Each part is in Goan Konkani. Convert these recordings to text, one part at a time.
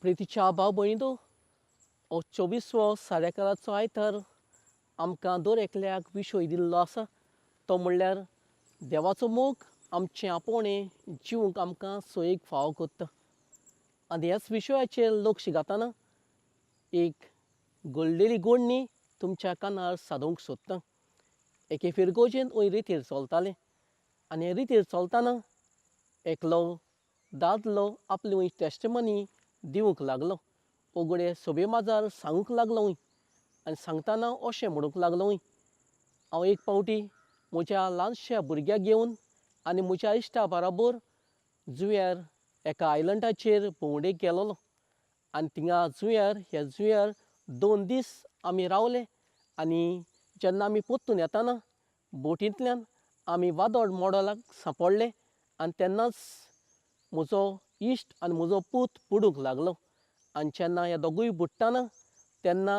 प्रितीच्या भाव भयणींनो, हो चोवीसवो साडेकाराचो आयतार आमकां दर एकल्याक विशय दिल्लो आसा, तो म्हणल्यार देवाचो मोग आमचें आपोवणें जिवंक आमकां सोयीक फावो करता. आनी ह्याच विशयाचेर लक्ष घालतना एक घडलेली गोडणी तुमच्या कानार सादोवंक सोदता. एके फिरगोजेंत वयर रितीर चलताले आनी हे रितीर चलतना एकलो दादलो आपली वयर टेस्टमनी दिवंक लागलो. उगडे सभे माजार सांगूंक लागलो आनी सांगतना अशें म्हणूंक लागलो, हांव एक पावटी म्हज्या ल्हानश्या भुरग्याक घेवन आनी म्हज्या इश्टा बराबर जुंव्यार एका आयलंडाचेर भोंवडेक गेलोलो आनी थिंगा जुंव्यार ह्या जुंव्यार 2 दीस आमी रावले. आनी जेन्ना आमी परतून येताना बोटींतल्यान आमी वादळ मोडलाक सांपडले आनी तेन्नाच म्हजो इश्ट आनी म्हजो पूत बुडूंक लागलो. आनी जेन्ना ह्या दोगूय बुडटाना तेन्ना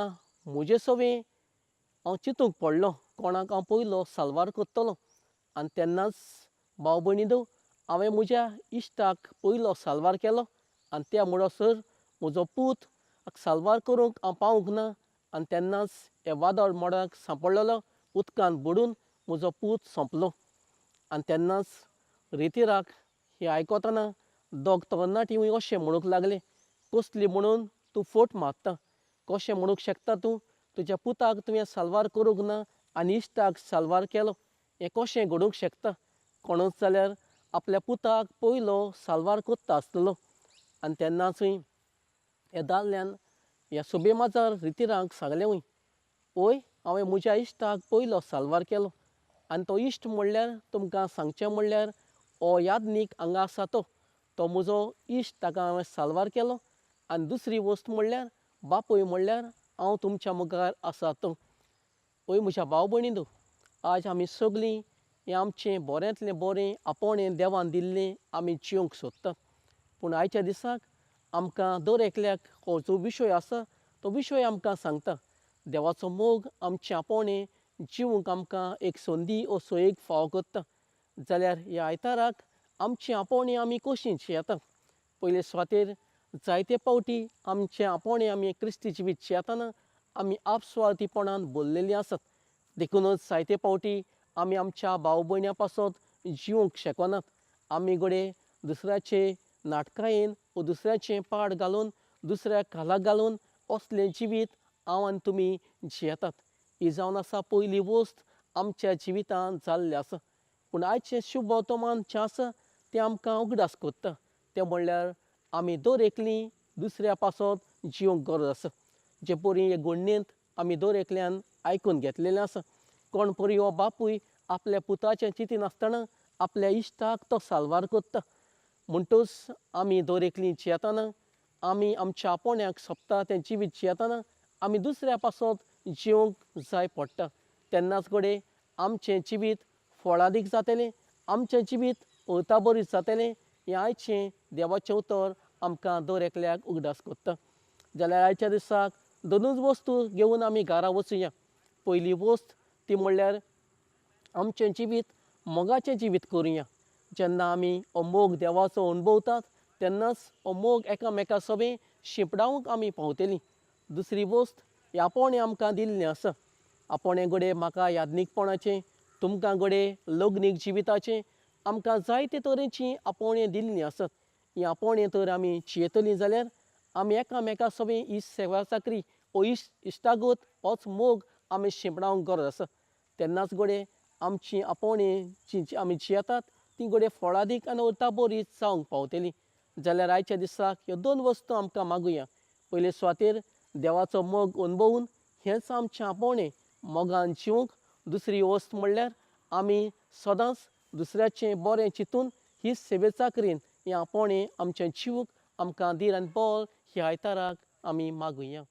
म्हजे सवें हांव चिंतूंक पडलो कोणाक हांव पयलो साल्वार करतलो. आनी तेन्नाच भाव भयणींनो, हांवें म्हज्या इश्टाक पयलो साल्वार केलो आनी त्या म्हणसर म्हजो पूत साल्वार करूंक हांव पावूंक ना. आनी तेन्नाच ह्या वादळ मोडाक सांपडलेलो उदकांत बुडून म्हजो पूत सोंपलो. आनी तेन्नाच रितीराक हें आयकतना दोग तरणाटीं अशें म्हणूंक लागले, कसली म्हणून तूं फोट मारता, कशें म्हणूंक शकता तूं, तुज्या पुताक तुवें साल्वार करूंक ना आनी इश्टाक साल्वार केलो, हें कशें घडूंक शकता? कोणूच जाल्यार आपल्या पुताक पयलो साल्वार करता आसतलो. आनी तेन्नाचूय ह्या दादल्यान ह्या सभे माजार रितीरांक सांगलें, वय हांवें म्हज्या इश्टाक पयलो साल्वार केलो आनी तो इश्ट म्हणल्यार तुमकां सांगचें म्हणल्यार हो यादनीक हांगा आसा तो तो म्हजो इश्ट, ताका हांवें साल्वार केलो. आनी दुसरी वस्त म्हणल्यार बापूय म्हणल्यार हांव तुमच्या मुखार आसा तो. वय म्हज्या भाव भयणींनो, आज आमी सगळीं हें आमचें बऱ्यांतलें बरें आपोवणें देवान दिल्लें आमी जिवंक सोदतात. पूण आयच्या दिसाक आमकां दर एकल्याक हो जो विशय आसा तो विशय आमकां सांगता देवाचो मोग आमचें आपोवणें जिवंक आमकां एक संदी ओ सोयीक फावो करता. जाल्यार ह्या आयताराक आमचें आपोवणें आमी कशीं जियेतात? पयले सुवातेर जायते पावटी आमचें आपोवणें आमी क्रिस्ती जिवीत जियेतना आमी आपस्वार्थीपणान भरलेलीं आसात. देखूनच जायते पावटी आमी आमच्या भाव भयण्यां पासत जिवंक शकनात. आमी घडये दुसऱ्याचे नाटकायेन वो दुसऱ्याचें पाड घालून दुसऱ्याक खालाक घालून असलें जिवीत हांव आनी तुमी जियेतात. ही जावन आसा पयली वस्त आमच्या जिवितांत जाल्लें आसा. पूण आयचें शुभ वर्तमान जें आसा तें आमकां उगडास करता, तें म्हणल्यार आमी दर एकलीं दुसऱ्या पासत जिवंक गरज आसा. जे परी हे घडणेंत आमी दर एकल्यान आयकून घेतलेलें आसा, कोण परी हो बापूय आपल्या पुताचें चिंती नासतना आपल्या इश्टाक तो साल्वार करता. म्हणटूच आमी दर एकलीं जियेतना आमी आमच्या आपोवण्याक सोंपता तें जिवीत जियेतना आमी दुसऱ्या पासत जिवंक जाय पडटा. तेन्नाच घडये आमचें जिवीत फळादीक जातलें, आमचें जिवीत अर्थाबरीत जातलें. हें आयचें देवाचें उतर आमकां दर एकल्याक उगडास करता. जाल्यार आयच्या दिसाक दोनूच वस्तू घेवन आमी घरा वचुया. पयली वस्त ती म्हणल्यार आमचें जिवीत मोगाचें जिवीत करुया. जेन्ना आमी हो मोग देवाचो अणभवतात तेन्नाच हो मोग एकामेका सवें शिंपडावंक आमी पावतलीं. दुसरी वस्त हें आपोवणें आमकां दिल्लें आसा. आपोवणें घडये म्हाका यादनीकपणाचें, तुमकां घडये लग्नीक जिविताचें, आमकां जायते तरेचीं आपोवणें दिल्लीं आसात. हीं आपोवणें तर आमी जियेतलीं जाल्यार आमी एकामेका सवें ही सेवा चाकरी हो इश्टागत होच मोग आमी शिंपडावंक गरज आसा. तेन्नाच घडये आमची आपोवणें जी आमी जियेतात ती घडये फळादीक आनी अर्थाबरीत जावंक पावतली. जाल्यार आयच्या दिसाक ह्यो 2 वस्तू आमकां मागुया. पयले सुवातेर देवाचो मोग अणभवून हेंच आमचें आपोवणें मोगान जिवंक. दुसरी वस्त म्हणल्यार आमी सदांच दुसऱ्याचें बरें चिंतून ही सेवे चाकरीन हें आपोवणें आमचें जिवूंक आमकां धीर आनी बळ ह्या आयताराक आमी मागुया.